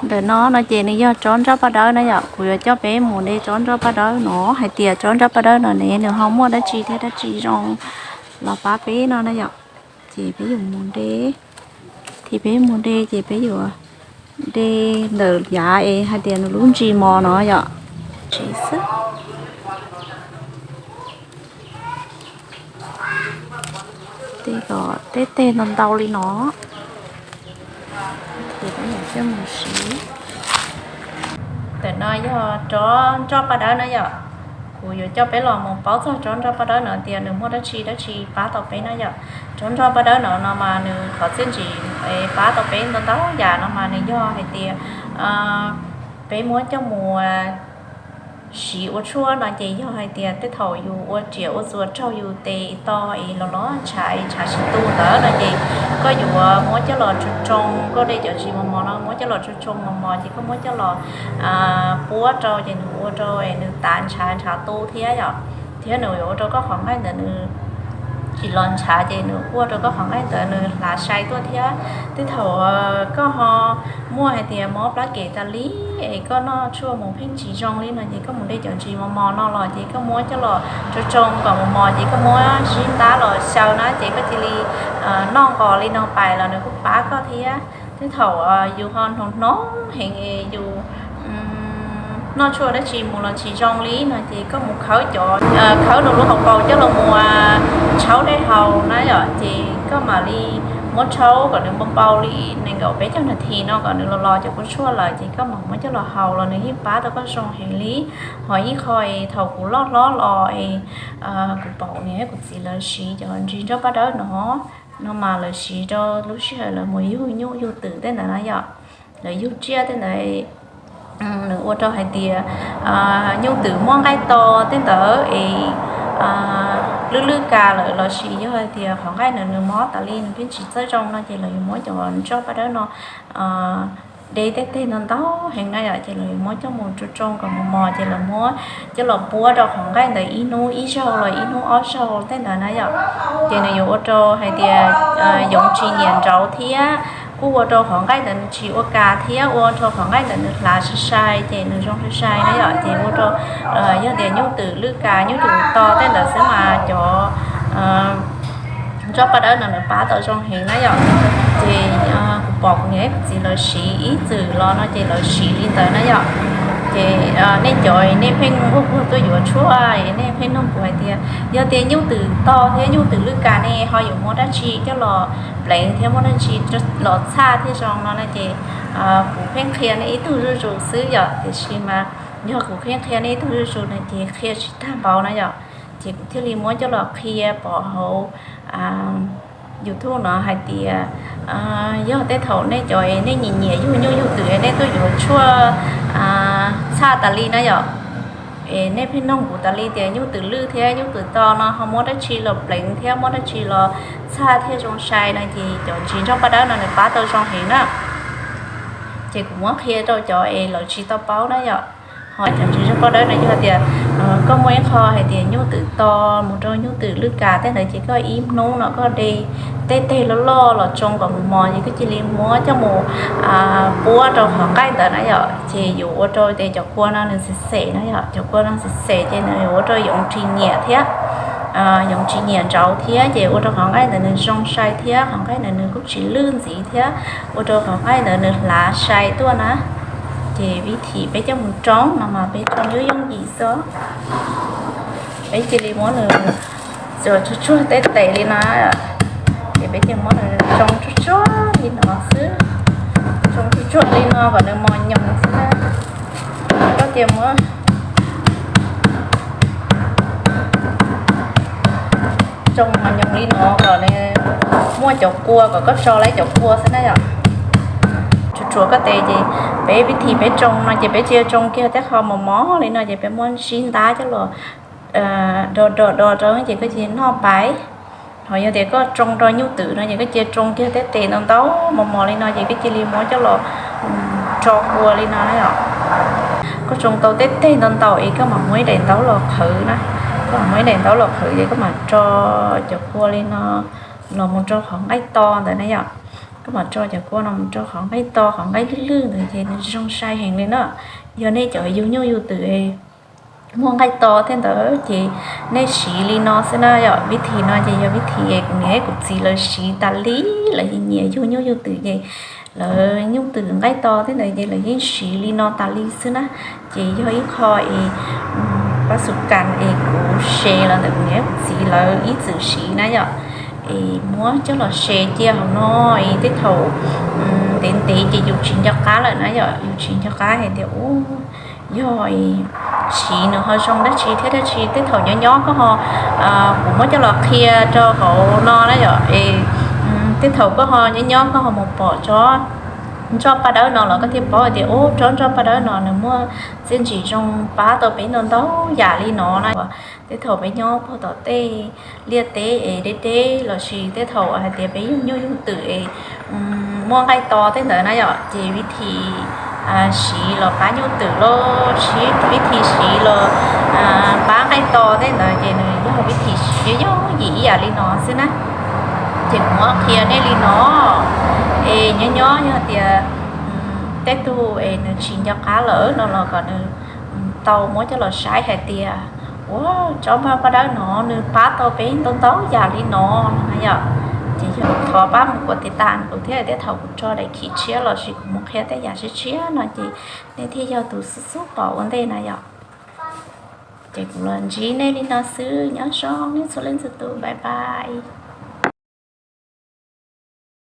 Ntawm no no ces nws yog tsob nroj paj dawb na yom. Kuv yuav coj peb mus de tsob nroj paj dawb no, hais tias tsob nroj paj dawb no ne nws ho muaj dab tsi thiab dab tsi zoo los pab peb no na yom. Ces peb yuav mus de, ces peb mus de ces peb yuav de ntawm yav es hais tias nws lub ntsis mos no yom. Tsis xwb. Tej teg ntau ntau li no. Ces peb yuav coj mus siv. Ntawm no yog tsob nroj paj dawb na yom. Kuv yuav coj peb los mus paub txog tsob nroj paj dawb no tias nws muaj dab tsi dab tsi pab tau peb na yom. Tsob nroj paj dawb no no mas nws qhov txiaj ntsig pab tau peb ntau ntau yam no mas nws yog hais tias peb muab coj mus siv ua tshuaj no ces yog hais tias tej thaum yus ua riam ua txuas raug yus tes to es los los ntshav ntshav tsis tu ntawd no ces koj yuav muab coj los tsoo tsoo, koj de cov ntsis mos mos no muab coj los tsoo tsoo mos mos ces koj muab coj los puab rau ces nws ua rau nws tav ntshav ntshav tu thiab yom. Thiab nws yuav ua rau koj qhov nqaij ntawd nws tsis los ntshav ces nws ua rau koj qhov nqaij ntawd nws hlav sai tuaj thiab. Tej thaum koj ho muaj hais tias mob plab kem tas li es koj noj tshuaj mus pheej tsis zoo li no ces koj mus de cov ntsis mos mos no los ces koj muab coj los tsoo tsoo kom mos mos ces koj muab zib ntab los xyaw na ces koj cia li noj nqos li no pais los nws kuj pab koj thiab. Tej thaum yus ho hnoos hnoos heev es yus noj tshuaj dab tsi mus los tsis zoo li no ces koj mus khawb cov, khawb nws lub hauv paus coj los mus tshaub dej haus na yom. Ces koj mam li muab tshaub kom nws npau npau li nees nkaum peb caug nas this no kom nws los los cov kua tshuaj lawm ces koj mam muab coj los haus los nws yeej pab tau koj zoo heev li. Ho ib qho thaum kuv loj hlob los es kuv pom kuv niam thiab kuv txiv lawv siv cov ntsis nroj paj dawb no, no mas lawv siv rau lub sij hawm lawv mus yug nyuj yug twm tej ntawd na yom. Lawv yug tsiaj tej ntawd nws ua rau hais tias nyuj twm muaj nqaij to tej ntawd es lwj lwj kas lawm los sis yog hais tias qhov nqaij ntawd nws mob tas li nws pheej tsis txawj zoo no ces lawv yuav muab cov nroj paj dawb no de tej teg ntau ntau heev na yom ces lawv yuav muab coj mus tsoo tsoo kom mos mos ces lawv muab coj los puab rau qhov nqaij ntawd ib hnub ib zaug los ib hnub ob zaug tej ntawd na yom. Ces nws yuav ua rau hais tias yoov tsis nyiam nrauv thiab kuj ua rau qhov nqaij ntawd nws tsis ua kas thiab ua rau qhov nqaij ntawd nws hlav sai sai ces nws zoo sai sai na yom. Ces ua rau yog tias nyuj twm lwj kas nyuj twm to tej ntawd xwb mas cov nroj paj dawb no nws pab tau zoo heev na yom. Ces kuv pom kuv niam kuv txiv lawv siv ib txwm los no ces lawv siv li ntawd na yom. Ces nej cov nej pheej nquag nquag tuaj yuav tshuaj es nej pheej nug kuv hais tias yog tias nyuj twm to thiab nyuj twm lwj kas ne ho yuav muab dab tsi coj los pleev thiab muab dab tsi los txhaj thiaj zoo no na ces kuv pheej qhia nej ib tug zuj zus xwb yom. Tiam sis mas yog kuv pheej qhia nej ib tug zuj zus no ces qhia tsis tag npaum na yom. Ces kuv thiaj li muab coj los qhia pom hauv YouTube no hais tias yog tej thaum nej cov nej nyiam nyiam yug nyuj yug twm nej tuaj yuav tshuaj txhaj tas li na yom. Es nej pheej nug kuv tas li tias nyuj twm lwj thiab nyuj twm to no ho muab dab tsi los pleev thiab muab dab tsi los txhaj thiaj zoo sai no ces cov ntsis nroj paj dawb no nws pab tau zoo heev na. Ces kuv muab qhia rau cov es lawv tsis tau paub na yom. Ho cov ntsis nroj paj dawb no yog tias koj muaj ib qho hais tias nyuj twm to mus rau nyuj twm lwj kas tej ntawd ces koj ib hnub no koj de tej teg loj loj los tsoo kom mos mos ces koj cia li muab coj mus puab rau qhov nqaij ntawd na yom. Ces yuav ua rau tias cov kua no nws xem xem na yom, cov kua no xem xem ces nws yuav ua rau yoov tsis nyiam thiab, yoov tsis nyiam nrauv thiab ces ua rau qhov nqaij ntawd nws zoo sai thiab qhov nqaij ntawd nws kuj tsis lwj ntxiv thiab ua rau qhov nqaij ntawd nws hlav sai tuaj na. Ces vim thim peb coj mus tsoo no mas peb tsoo yooj yooj yim xwb. Peb cia li muab nws tsuag tsuag tej tes li no, ces peb cia li muab nws tsoo tsuag tsuag li no xwb. Tsoo tsuag tsuag li no kom nws mos nyoos xwb na. Koj cia li muab tsoo mos nyoos li no kom nws muaj cov kua kom koj tso laib cov kua xwb na yom. Tsuag tsuag koj tes ces peb vim thim peb tsoo no ces peb cia li tsoo kiag tej qho mos mos li no ces peb muab zib ntab coj los do do do rau ces koj cia li noj pais. Ho yog tias koj tsoo rau nyuj twm no ces koj cia li tsoo kiag tej tes ntau ntau mos mos li no ces koj cia li muab coj los tso kua li no na yom. Koj tsoo tau tej teg ntau ntau es koj mam muab ib daim ntaub los qhwv na. Koj mam muab ib daim ntaub los qhwv ces koj mam tso cov kua li no los mus rau qhov nqaij to ntawd na yom. Kuv mam tso cov kua no mus rau qhov nqaij to qhov nqaij lwj lwj ntawd ces nws zoo sai heev li na. Yog nej cov yug nyuj yug twm muaj nqaij to tej ntawd ces nej siv li no xwb na yom. Vib thim no ces yog vib thim kuv niam kuv txiv lawv siv tas li, lawv nyiam yug nyuj yug twm ces lawv nyuj twm nqaij to tej ntawd ces lawv yeej siv li no tas li xwb na. Ces yog ib qho es pab xu kas es kuv se los ntawm kuv niam kuv txiv lawv ib txwm siv na yom. Es muab coj los se cia hauv no es tej thaum ntev ntev ces yus tsis nco qab lawm na yom, yus tsis nco qab hais tias u, yog siv nws ho zoo dab tsi thiab dab tsi. Tej thaum nyob nyob koj ho, kuv muab coj los qhia rau hauv no na yom, es tej thaum koj ho nyob nyob koj ho mus pom tsob nroj paj dawb no los koj thiaj paub hais tias u, tsob nroj paj dawb no nws muaj txiaj ntsig zoo pab tau peb ntau ntau yam li no na. Tej thaum peb nyob puag tom tej liaj teb es deb deb lossis tej thaum hais tias peb yug nyuj yug twm es muaj nqaij to tej ntawd na yom, ces vib thim siv los pab nyuj twm los sis vib thim siv los pab nqaij to tej ntawd ces nws yog vib thim siv yooj yooj yim ib yam li no xwb na. Ces kuv muab qhia nej li no es nyob nyob yog tias tej tug es nws tsis nco qab lawm no los kom nws tau muab coj los saib hais tias ua, tsob nroj paj dawb no nws pab tau peb ntau ntau yam li no na yom. Ces yog thov pab mus kuv tiv tas kuv thiab, tej thaum kuv tso daim khiv tshiab lossis kuv mus qhia tej yam tshiab tshiab no ces nej thiaj yog tus xub xub pom ua ntej na yom. Ces kuv los ntsib nej li no xwb, nyob zoo nej txhua leej txhua tus, bye bye.